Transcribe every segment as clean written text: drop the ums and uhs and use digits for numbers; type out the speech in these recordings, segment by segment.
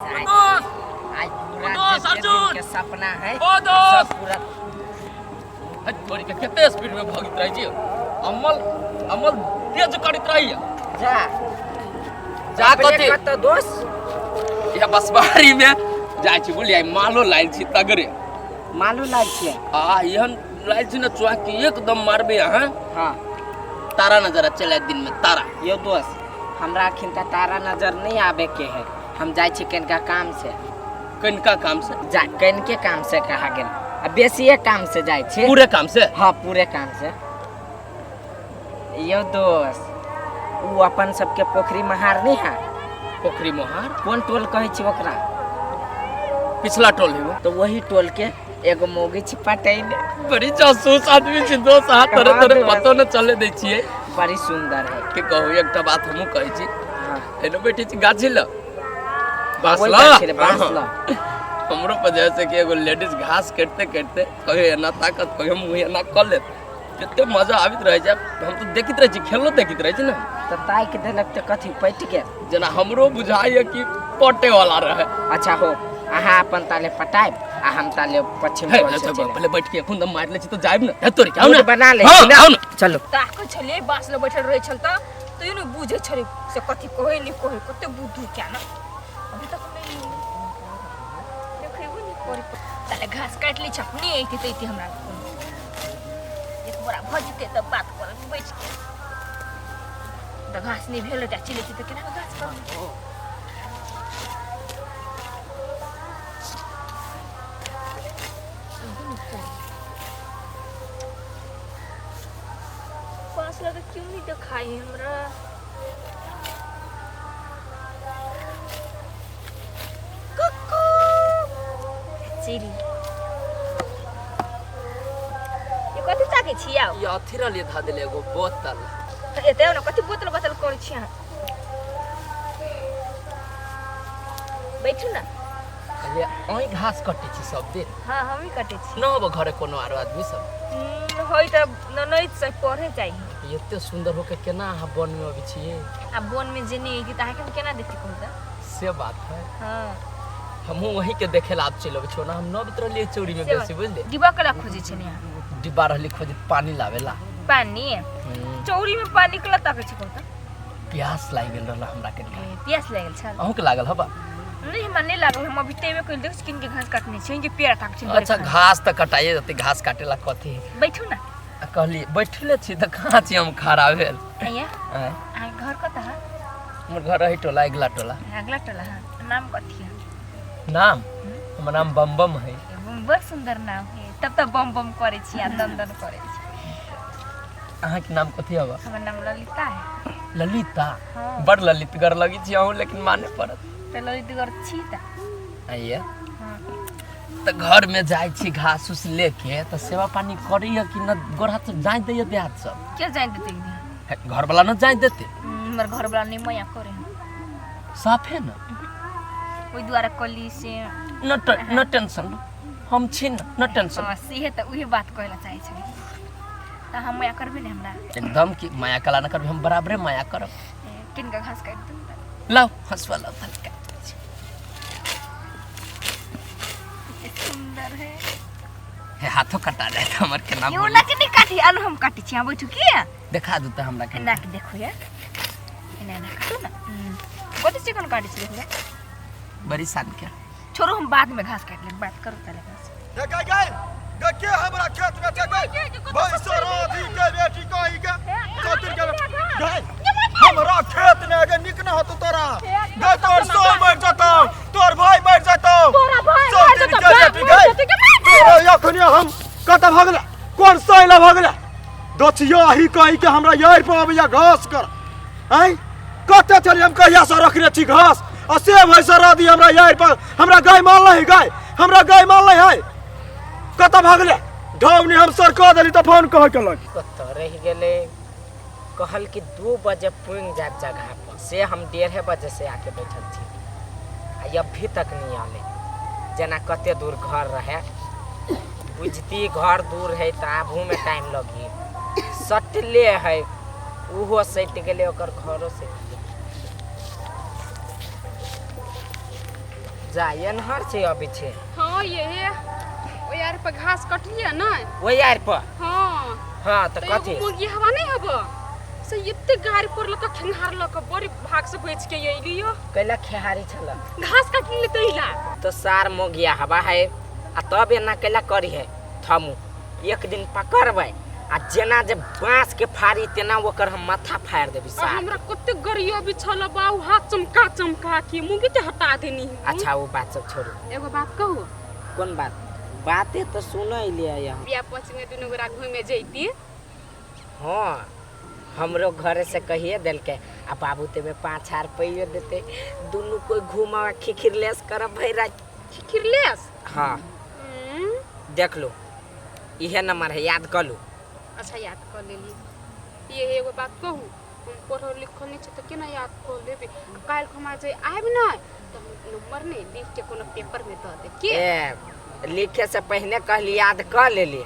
आज पूरा दोस्त, जे अर्जुन! दिन के सपना है ओ दोस्त! सब पूरा। हट तोरी के कते स्पीड में भागैत रहै छी। अमल अमल तेज करैत रहैया। जा जा। अपने कथी? कतऽ दोस्त? इएह बसबारी में जाइ छी, बुझलियै? मालो लायल छी तगड़े। मालूम लाग छियै? आ एहन लायल छी ने चुआ कि एकदम मारबै अहाँ। हाँ। तारा नजर चले दिन में तारा। यो दोस्त, हमरा अखन तऽ तारा नजर नहीं आबे के है। हम जाइ छी कनिका काम से। कनिका काम से? जा कनिके काम से कहा गेल, आ बेसिए काम से जाइ छी। पूरे काम से? हाँ, पूरे काम से। यो दोस्त, उ अपन सबके पोखरी महार नहीं है? पोखरी मोहार? कोन टोल कहै छी ओकरा? पिछला टोल है वो। तो वही टोल के एगो मौगी छी पटैने। बड़ी जासूस आदमी छी दोस्त अहाँ, तोरे हाँ, तोरे दोस्त। पतो न चले दै छियै। बड़ी सुंदर है। के कहू, एकटा बात हमहूँ कहै छी। हाँ। एनो बैठे छी गाछी लग, बाँस ओहि लग। गाछी रे, बाँस लग। हमरो पर जैसे कि एगो लेडीज घास काटते काटते कहियो एना ताकत, कहियो मुँह एना कऽ लेत, कते मजा आबैत रहै छै। हम तऽ देखैत रहै छी, खेलो देखैत रहै छी ने। तऽ ताकि देलक तऽ कथी पटि गेल? जेना हमरो बुझाइए कि पटे वाला रहे। अच्छा हो, अहाँ अपन ताले पटायब आ हम ताले पश्चिम हे टोल से चलि। पहिले बैठ के एखन मारि लै छी तऽ जायब ने। हे तोरी के, आउ मूड ने। बना ले हाँ, छी ने? आउ ने। चलो। ताकै छलियै, बाँस लग बैठल रहै छल तऽ तैयो नहि बुझै छलै से कथी कहै नहि कहै, कते बुद्धू क्या ना अभी तक नहीं देखेबो नहि करै। ताले घास काटि लै छै, अपने अइते तऽ अइते हमरा कोनो एक बोरा भऽ जेतै तऽ बात करब बैठ के। तऽ घास नहि भेल रहतै आ चलि अइते तऽ केना कऽ घास करबै? पास लगे क्यों नहीं देखाई हमरा? कुकू चिड़ी, ये कथी ताकै छी आउ? ई अथी रहलियै, धऽ देले एगो बोतल। एते ने कथी बोतल बोतल करै छी अहाँ? बैठू ने। कहलियै, अहीं घास कटै छी सब दिन? हाँ, हमही कटै छी। न होबो घरे कोनो आरो आदमी सब? होइ तऽ ननैद से पढ़े जाइ। एते सुंदर होके केना अहाँ वन में अबै छियै? आ वन में जे नहि अइती तऽ अहाँके हम केना देखती, कहू तऽ? से बात है। हाँ। हमहूँ वहीं के देखे ला आब चलि अबै छी। ओना हम न अबैत रहलियै चौरी में से बेसी, बुझलियै? डिब्बा कला खोजै छलियै अहाँ? डिब्बा रहली खोजैत पानी लावेला। पानी? चौरी में पानी कला ताकै छी, कहू तऽ? प्यास लागि गेल रहल हमरा कनिका। ए, प्यास लागल छल? अहूँके लागल हबा? नहीं, हमरा नहीं लागल। हम अभी तेवे कइल देख किन के घास काटने छी के पेड़ ताक छी। अच्छा, घास तऽ कटाइए जेतै, घास काटेला कथी है? बैठू ना। आ कहली बैठले छी तऽ कहाँ छी हम खड़ा भेल? अइया। आँय? अहाँ घर कतऽ है? हमर घर है टोला, अगिला टोला। अगला टोला है। नाम कथी है? नाम? हमर नाम बम बम है। बड़ सुंदर नाम है, तब तऽ बम बम करै छी आ दन दन करै छी। अहाँके नाम कथी हबा? हमर नाम ललिता है। ललिता? हाँ। बड़ ललितगर लगै छी अहूँ, लेकिन माने पड़त। तऽ ललितगर छी तऽ। आइए। हाँ। तऽ घर में जाइ छी घास उस लेके तऽ सेवा पानी करैया कि न? गोर हाथ सब जाहि दैया देहात सब? के जानि देतै? घर वाला न जाहि देते? हमर घरवला नहि माया करे है। साफे न? ओहि दुआरे कहली से। न न टेंशन, हम छी न, न टेंशन। हाँ, सेहे तऽ उहे बात कहै लए चाहै छली। तऽ अहाँ माया करबै ने हमरा? एकदम, की माया कला न करबै, हम बराबरे माया करब। ए, किनका घास काटि दू तऽ? लाउ हंसुआ लाउ, तनिका। कते सुंदर है। हे, हाथो कटा जाए हमर, केना यो बोली? लके नहि काटी, आनु हम काटै छी, अहाँ बैठू की। देखा दू तऽ हमरा के। एना के देखो या, एना एना काटू ने। कते चिकन काटै छी देखू। बड़ी शान के। छोड़ू, हम बाद में घास काटि लेब, बात करू ताले घास। हे गई गई गई, के हमरा खेत में छै गई? भैंसो राधी के बेटी कही के चतुर के गई, हमरा खेत में गे निक न होतो तोरा गई, तोर सो मर जतौ, तोर भाई मर जतौ। तोरा भाई मर चतुर जतौ, के बाप बेटी मर गई। जतौ, के मार दे। तोरा अखनी हम कत भगला, कोन सैला भगला दछिया ही कही के हमरा यार पर अबैया घास कर आँय? कते छली हम कहिया से रखने छी घास आ से भैंस राधी हमरा यार पर हमरा गाय मारल है, गाय हमरा गाय मारल है। कतऽ भगले ढौनी? हम सर कह देली तऽ फोन कह के लग। कतऽ रहि गेलै? कहल कि 2 बजे पुनि जायब जगह पर, से हम 1:30 बजे से आके बैठल छी आ अभी तक नहीं आले। जेना कते दूर घर रहे बुझती, घर दूर है तऽ आबहू में टाइम लगी। सटले है, ओहो सटि गेलै, ओकर घरो सटि गेलै। जा एनहर से अबै छै। हाँ ये ओ यार पर घास कटलियै ने। ओहि आर पर? हाँ। हाँ तऽ तऽ एगो कथी? मुर्गी हवा नहीं हब से एते गाड़ी पर लक खेंगार लक बड़ी भाग से बच के अइलियो। कैला खेहारी छल? घास कटली तैला। तो सार मोगिया हवा है आ तब एना कैला करी है। थमू एक दिन पकड़बै आ जेना जे बांस के फाड़ी तेना ओकर हम माथा फाड़ि देबै आ सार। हमरा कते गरियो भी छल बाऊ हाथ चमका चमका के मुंगी के हटा देनी। अच्छा वो बात सब छोड़ू। एगो बात कहू? कोन बात? बाते तो सुनै लिए हम। बिया पश्चिम में दुनू गोरा घूमे जैती। हाँ हमरो घरे से कहिए देलकै आ बाबू तेमे 5,000 रुपैयो देते, दुनू कोई घुमा खिखिरलेस करब भरि राति। खिखिरलेस? हाँ। देख लो इहे नंबर है, याद कर लो। अच्छा याद कर लेली। ये एगो बात कहू, हम पढ़ल लिखल नहीं छी तऽ केना याद कर लेबै? काल्हि हम जे आबि नहि तऽ नंबर नहीं लिख के कोनो पेपर में दऽ देब के? ए लिखे से पहिने कहली याद कर लेली।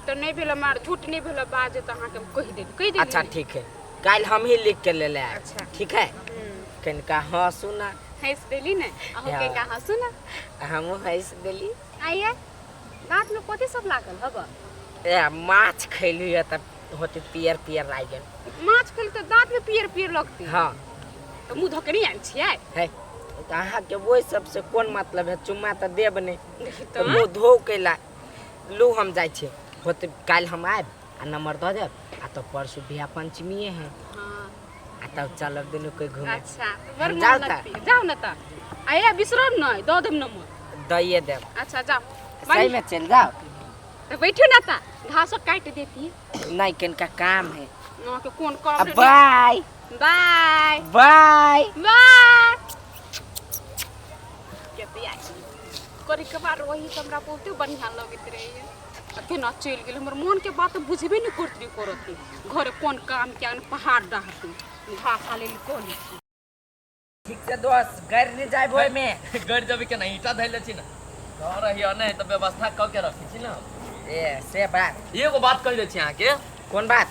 तो नहीं भेल हमार झूठ नहीं भेल बाजे तो अहाँके हम कहि देब, कहि देब। अच्छा ठीक है, काल्हि हम ही लिख के ले ले आयब। अच्छा। ठीक है। कनिका हँसू ना। हँसि देली ने अहूँ कनिका हँसू ना। हमहूँ हँसि देली। आइए दाँत में कथी सब लागल हब? ए माछ खैली है तब होते पियर पियर लागि गेल। माछ खैली तऽ दाँत में पियर पियर लगतै? हाँ। तऽ मुँह धोके नहीं आयल छियै? है तऽ अहाँके ओहि सबसे कोन मतलब है, चुम्मा तऽ देब नहि तऽ मुँह धो कैला लू। हम जाइ छी, होते काल्हि हम आयब आ नंबर दऽ देब आ तब परसू बियाह पंचमीए है। हाँ। आ तब चलब दुनू कोई घूमे। अच्छा बड़ हम मन जाउ तऽ? लगतै। जाउ ने तऽ आइए बिसरब नहि, दऽ देब नंबर। दैए देब। अच्छा जाउ। सही में चलि जाउ। तऽ बैठू ना तऽ घासो काटि देती। नहीं कनिका काम है। अहाँके कोन काम? बाय बाय बाय बाय। करी कभार वही तऽ हमरा बहुते बढ़िआँ लगैत रहैए। आ केना चलि गेल हमर मोनके बात बुझबे नहि करैत रही करत घरे कोन काम किया पहाड़ डाहतै घास हाले कऽ लै छी। ठीक से दोस्त गैर नहीं जाए ओहि में। गड़ जबे केना ईंटा धैले छी ना घर हिया नहि तऽ व्यवस्था कऽ के रखै छी ना। ए से बात। एगो बात कहि दै छी अहाँके। कोन बात?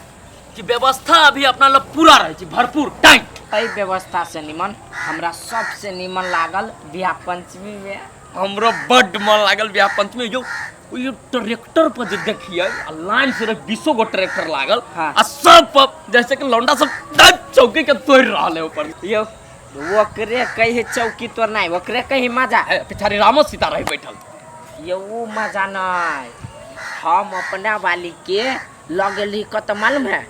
कि व्यवस्था अभी अपना लग पूरा रहै छै भरपूर टाइट। एहि व्यवस्था से निमन हमरा सबसे निमन लागल बियाह पंचमी में। हमरो बड्ड मन लागल बियाह पंचमी। यो ओ ट्रैक्टर पर जे देखियै आ लाइन से रहे 20 गो ट्रैक्टर लागल। हाँ। आ सब पर जैसे कि लौंडा सब चौकी के तोड़ रहल है ऊपर। यो ओकरे कही चौकी तोड़नाइ, ओकरे कही मजा। है पिछाड़ी रामो सीता रही बैठल। यो उ मजा नहीं, हम अपना वाली के लगेली कत मालूम है?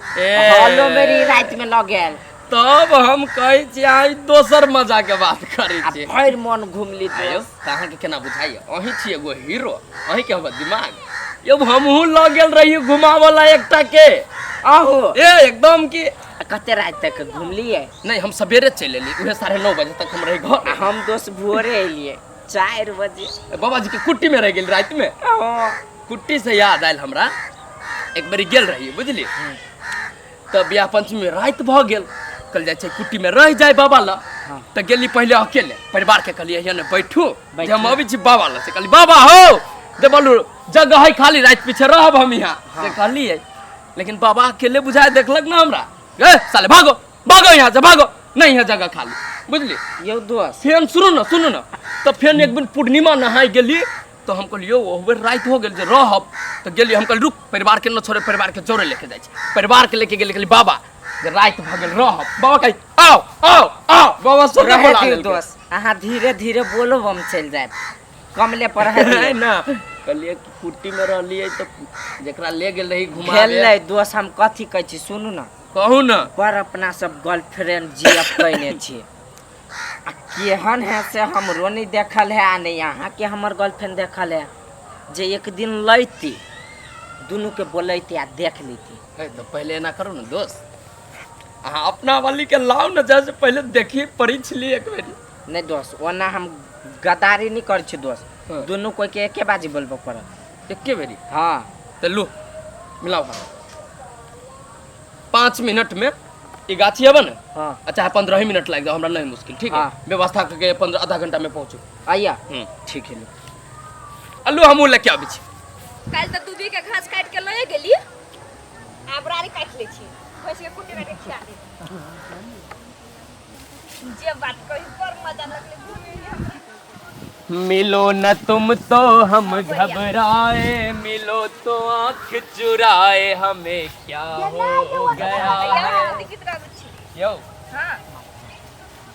हॉलो मेरी रात में लगेल। तब हम कहै छी अहाँ दोसर मजा के बात करै आ छी। भरि मन घुमली आयो दोस्त। तऽ अहाँके केना बुझाइए? अहीं छी एगो हीरो, अहीं के हमर दिमाग। यौ हमहूँ लऽ गेल रही घुमाबऽ ला एकटा के। अहो ए एकदम की कते रात तक घुमलियै? नहीं हम सवेरे चलि एली, उहे 9:30 बजे तक हम रही घर। आ हम दोस्त भोरे एलियै 4 बजे। बाबाजी के कुट्टी में रह गेल राति में। हाँ। कुट्टी से याद आयल हमरा एक बेरी गेल रही बुझली, तऽ बियाह पंचमी में राति भऽ गेल, कहल जाइ छै कुट्टी में रह जाय बाबा ला। हाँ। तऽ गेली पहिले अकेले, परिवार के कहलियै हियाँ ने बैठू बैठू। जे हम अबै छी बाबा ला। से कहली बाबा हो जे बोलू जगह है खाली, राति पीछे रहब हम यहाँ। से कहलियै, लेकिन बाबा अकेले बुझाय देखलक ना हमरा, ए साले भागो भागो यहाँ से भागो, नहीं है जगह खाली बुझली। यौ दोस्त फेन सुनू ना सुनू ना, तऽ फेन एक दिन पूर्णिमा नहाय गेली तो हम कहलियै ओहो बेर राति हो गेल जे रहब, तऽ गेलियै हम कहलियै रुक परिवार के न छोड़े, परिवार के जोरे लेके जाइ छी। परिवार के लेके गेलियै, कहलियै बाबा जे राति भऽ गेल रहब। बाबा कहै आओ आओ आओ, बाबा सोरे रहै बोला दियौ लेलकै। दोस्त, अहाँ धीरे धीरे बोलो हम चलि जायब, कमले पर रहै दियौ। ना कहलियै कि कुट्टी में रहलियै तऽ जेकरा ले गेल रही घुमाबे। खेललै दोस्त, हम कथी कहै छी सुनू ना। कहू ना। पर अपना सब गर्लफ्रेंड जीएफ कयने छी आ केहन है से हमरो नहीं देखल है आ नहीं अहाँ के हमर गर्लफ्रेंड देखल है, जे एक दिन लैती दुनू के बोलैती आ देख लेती। है तो पहले एना करू ना दोस्त, अहाँ अपना वाली के लाउ ना, जैसे पहले देखिए परीक्ष ली एक बेरी। नहीं दोस्त ओना हम गद्दारी नहीं करै छी दोस्त। हाँ। दुनू कोई के एके बाजी बोलबऽ पड़त। एके बेरी? हाँ। तऽ लू मिलाओ हाथ, 5 मिनट में ई गाछी अबे ना। हाँ। अच्छा 15 मिनट लागि जाओ, हमरा नहीं मुश्किल। ठीक है। हाँ। व्यवस्था करके 15 आधा घंटा में पहुँचू। आइया ठीक है। अल्लू हमहूँ लेके आबै छी। काल्हि तऽ दूबी के घास काटि के लए गेली, आब रानी काटि लै छी, भैंस के कुट्टी काटि के खिया दे। जे बात कही बड़ मजा लगलै घूमे हमरा। मिलो न तुम तो हम घबराए, मिलो तो आंख चुराए, हमें क्या हो गया है। यौ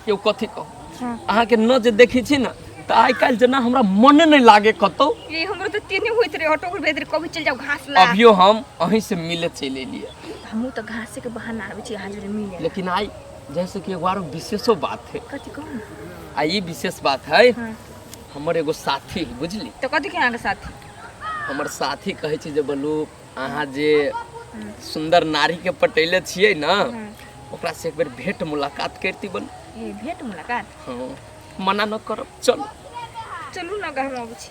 यौ, कथी कहू अहाँके न जे देखै छी ने तऽ आइ काल्हि जेना हमरा मने नहि लागे कतौ। ये हमरो तऽ तेने होइत रहे, ऑटो के भेज कभी चल जाओ घास ला। अभियो हम अहीं से मिले चलि एलियै। हमहूँ तऽ घासे के बहाना आबै छी अहाँ जोरे मिले। लेकिन आइ जैसे कि एगो आरो विशेषो बात है। कथी कहू ने? आ ई विशेष बात है। हाँ। हमर एगो साथी है, बुझली? तऽ कथी के अहाँके साथी? हमर साथी कहै छै जे बोलू अहाँ जे सुन्दर नारीके पटैले छियै ने, ओकरा से एक बेर भेंट मुलाकात करती बोलू। ए भेंट मुलाकात? हाँ, मना न करब, चलू। चलू ने हम अबै छी।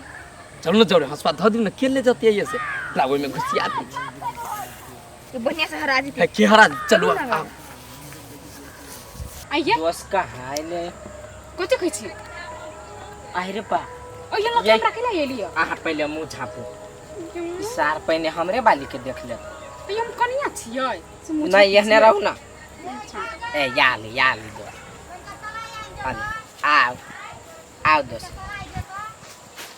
चलू ने जरे, हंसुआ धऽ दियौ ने, के ले जतियै ये से ला ओहिमे घुसिया दै छी। ई बढ़िया से हरा जेतै। है, के हरा चलू। चलू ने। आब आइए। दोस्त कहाँ अयलै? कथी कहै छी? आहि रे बा। ओहि लऽ हमरा केला एलियै? अहाँ पहिले मुँह झाँपू, ई सार पहिने हमरे बाली के देख लेत। तऽ हम कनिया छियै से मुँह नहीं झाँपै एहने छियै। रहू ना। अच्छा। ए याली याली दोस्त, अरे आओ आओ दोस्त,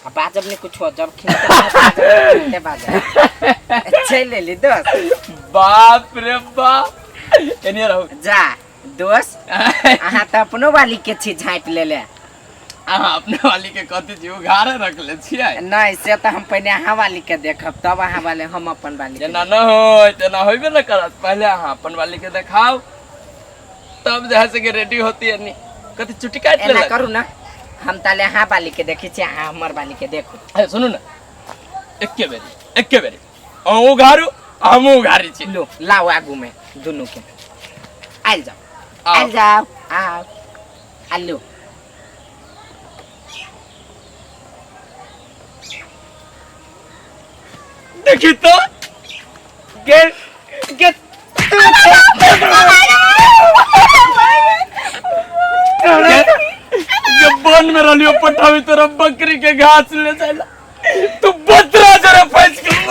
आ बाजब नहीं कुछ हो, जब खिलते बाजब चल लेली दोस्त। बाप रे बाप, एने रहू। जा दोस्त, अहाँ तऽ अपनो वाली के छी झाँपि लेले। अहाँ अपने वाली के कथी छी, उघारे रखले छियै? नहीं से तऽ हम पहिने अहाँ वाली के देखब तब अहाँ वाले, हम अपन वाली के। जेना न होय तेना होइबे न करत, पहले अहाँ अपन वाली के देखाउ तब जे है से के रेडी होती है। नी कथी चुट्टी काटि एना लेलक? करू ना, हम ताले अहाँ वाली के देखै छी, अहाँ हमर वाली के देखू। ए सुनू ने, एके बेरी एके बेरी अहूँ उघारू हमहूँ उघारी छी। लो लाओ आगू में दुनू के आयल जाओ। आउ। आयल जाओ, आओ आलू। देखी तो गे गे के वन में रहलियो पठावी तोरा बकरी के घास ले जाइला, तू बतरा जरा फंस गेल।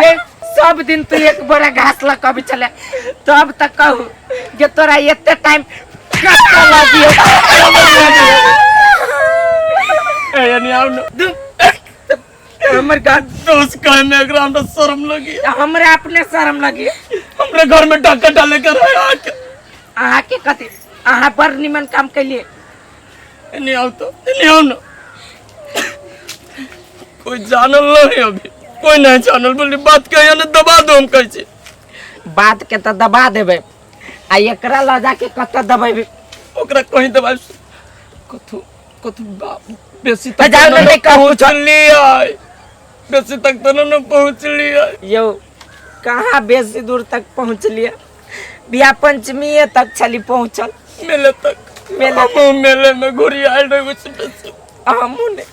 गे सब दिन तू एक बोरा घास ल कभी चले तब तक कहू जे तोरा एते टाइम कत्ता लागियो। ए यानी आउ न। हमर घर दोस्त कहे में एकरा हमरा शर्म लगी। हमरा अपने शर्म लगी। हमरे घर में डाका डाले के रहे आके। अहाँ के कथी, अहाँ बड़ निमन काम कैलिए। नहीं आओ तो नहीं आओ ना, कोई जानल नहीं, अभी कोई नहीं जानल। बोली बात कहियो ना दबा दो हम कैसे बात के तो दबा देबै आ एकरा ल जाके कतऽ दबेबै? ओकरा कहीं दबा कथू कथू बेसी तऽ जाउ ने, नहि कहू। पहुँचलियै बेसी तक तो न पहुँचलियै। यौ कहाँ बेसी दूर तक पहुँचलियै, बियाह पंचमीए तक छली पहुँचल। मेले तक। मेले। हमहूँ मेले में घुरी आयल रही उस बेसी। हमहूँ ने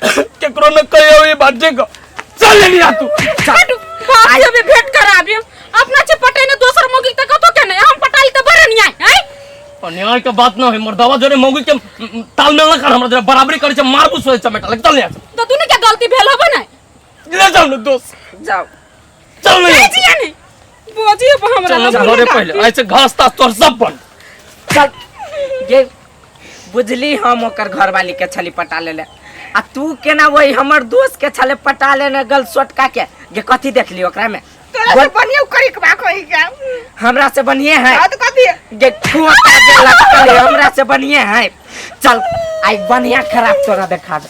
केकरो न कहियो ई बात, ठीक चल लिया तू। हट, बाप से भी भेंट कराबी अपना छे पटे ने दोसर मौगी त कतो के नहीं हम पटाली त बड़ अन्याय हैं। अन्याय के बात न है, मर्दावा जोरे मौगी के तालमेल न कर, हमरा जोरे बराबरी करे छै, मारबू सोए चमेटा लग चल लिया। त दुनू के गलती भेल होबे नहीं? ले जाओ ना दोस्त। जाओ। चल ले। नहीं जिया नहीं बोझी अब हमरा चल लग घरे पहले ऐसे घास तास तोर सब बंद। चल ये बुझली हम ओकर घरवाली के छली पटा लेले आ तू केना वही हमर दोस्त के छले पटा लेने गल सोटका के जे कथी देखली ओकरा में? तोरा से बढ़िया करी के बा कही के हमरा से बढ़िया है। हां तो कथी जे खोता जे लगतै हमरा से बढ़िया है। चल आई बढ़िया खराब तोरा देखा दे।